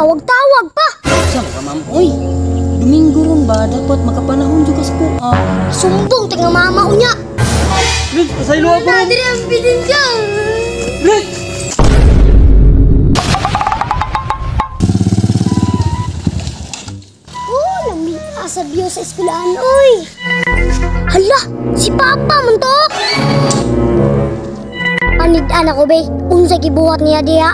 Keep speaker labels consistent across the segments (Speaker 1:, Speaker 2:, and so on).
Speaker 1: Tawag-tawag pa.
Speaker 2: Sa mga ma'am, oy. Domingo ron ba dapat makapanahon jud ka sa kuha.
Speaker 1: Sumbong tinga mama unya.
Speaker 2: Rin, pasaylo ako rin.
Speaker 1: Diri ang ebidensya.
Speaker 2: Rin!
Speaker 1: Oh, lami asa biyo sa eskwelahan oy. Hala, si Papa man to. Panid-an ako be, unsa gibuhat niya diha?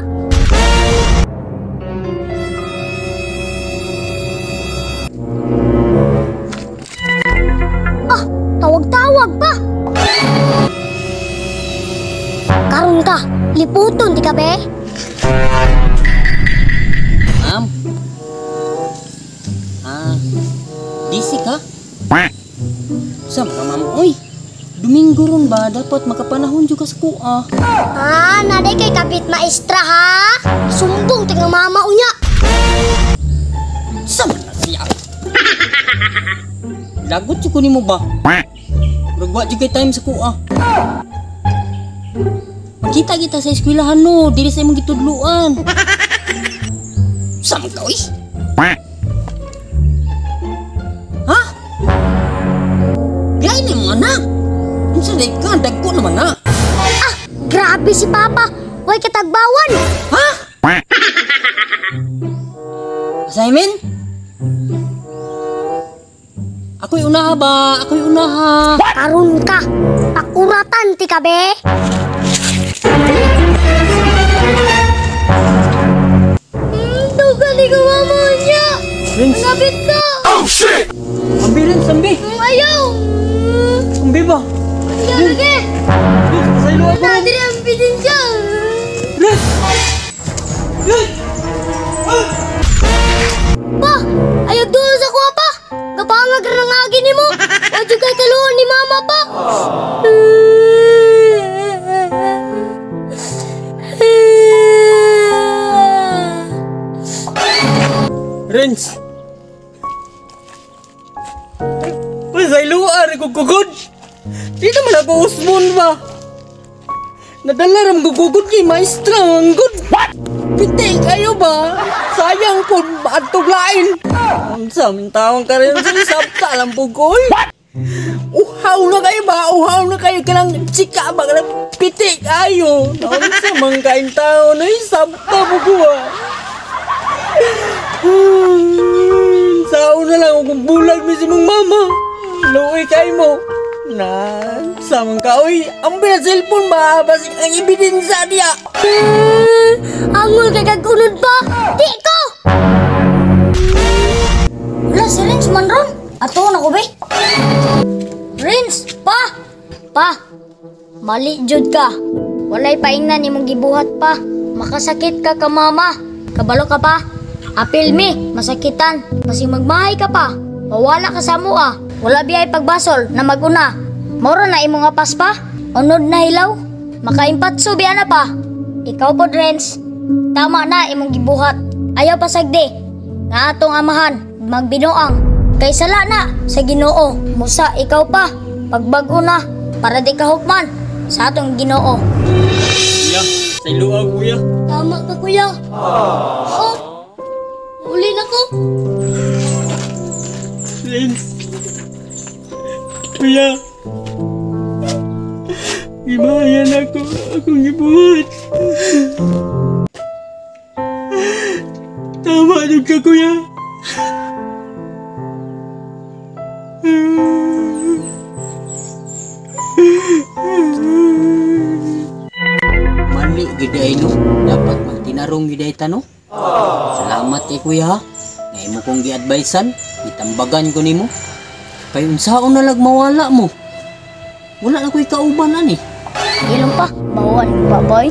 Speaker 1: Ah, tawag-tawag pa. Karon ka, liputon di ka be?
Speaker 2: Ma'am. Ah, busy ka? Sa mga ma'am, oy. Domingo ron ba dapat makapanahon jud ka sa kuha.
Speaker 1: Ah, naday kay kapit maestra ha? Sumbong tinga mama unya.
Speaker 2: Sa man na siya. Lagot jud ko nimo ba? Murag wa jud kay time sa kuha. Magkita kita sa eskwelahan no, dili sa imong gitudluan. Sa man ka oy? Ha? Bilay ni mo anak. Unsa day ka dagko naman na.
Speaker 1: Ah, grabe si Papa. Way katagbawan.
Speaker 2: Ha? Assignment? Ako'y unaha ba? Ako'y unaha.
Speaker 1: Karon ka. Pakuratan ti ka be. Dugan ni ka mama niya.
Speaker 2: Vince.
Speaker 1: Ngabit ka.
Speaker 2: Ambi Vince, ambi.
Speaker 1: Ayaw.
Speaker 2: Ambi ba?
Speaker 1: Lagi.
Speaker 2: Vince, pasaylo ako rin.
Speaker 1: Diri ang ebidensya.
Speaker 2: Vince! Vince!
Speaker 1: Pa, ayaw doon sa kuha pa. Gapangag ra nga agi nimo. Wa jud kay kaluon ni mama pa.
Speaker 2: Renz! Pasaylo, ari ko kugod! Di naman ako usmon ba? Nadala ram gugugod kay maestra ang good. Piti kayo ba? Sayang po, atog lain. Unsa man tawang ka rin sa sabta lang po ko. Uhaw na kayo ba? Uhaw na kayo kanang chika ba? Kanang piti kayo. Unsa man kain tao na sabta po ko ah. Sao na lang akong bulag mi si mong mama. Luoy kay mo. Na, samang ka, oy. Ang pina cellphone ba? Basig ang ebidensya niya.
Speaker 1: Angol kay kagunod pa. Di ko. Wala si Renz man ron. Ato na ko be. Renz, pa. Pa. Mali jud ka. Walay paingnan imong gibuhat pa. Makasakit ka ka mama. Kabalo ka pa. Apil mi, masakitan. Basig magmahay ka pa. Mawala ka sa mua. Wala biyay pagbasol na maguna. Moro na imong apas pa. Unod na hilaw. Makaimpatso biya na pa. Ikaw po, Renz. Tama na imong gibuhat. Ayaw pasagdi. Nga atong amahan, magbinuang. Kay sala na sa Ginoo. Musa, ikaw pa. Pagbago na para di ka hukman sa atong Ginoo.
Speaker 2: Kuya, sa iluwa, kuya.
Speaker 1: Tama ka, kuya. Oh, uli na ko.
Speaker 2: Renz. Kuya. Gimayan ako. Akong gibuhat. Tama jud ka, kuya. Mali gid ay no. Dapat magtinarong gid ay tano. Salamat kay kuya ha. Nga imo kong gi-advisean, gitambagan ko nimo. Kay unsaon na lag mawala mo. Wala na ko'y kauban ani.
Speaker 1: Ilong pa, bawal pa boy.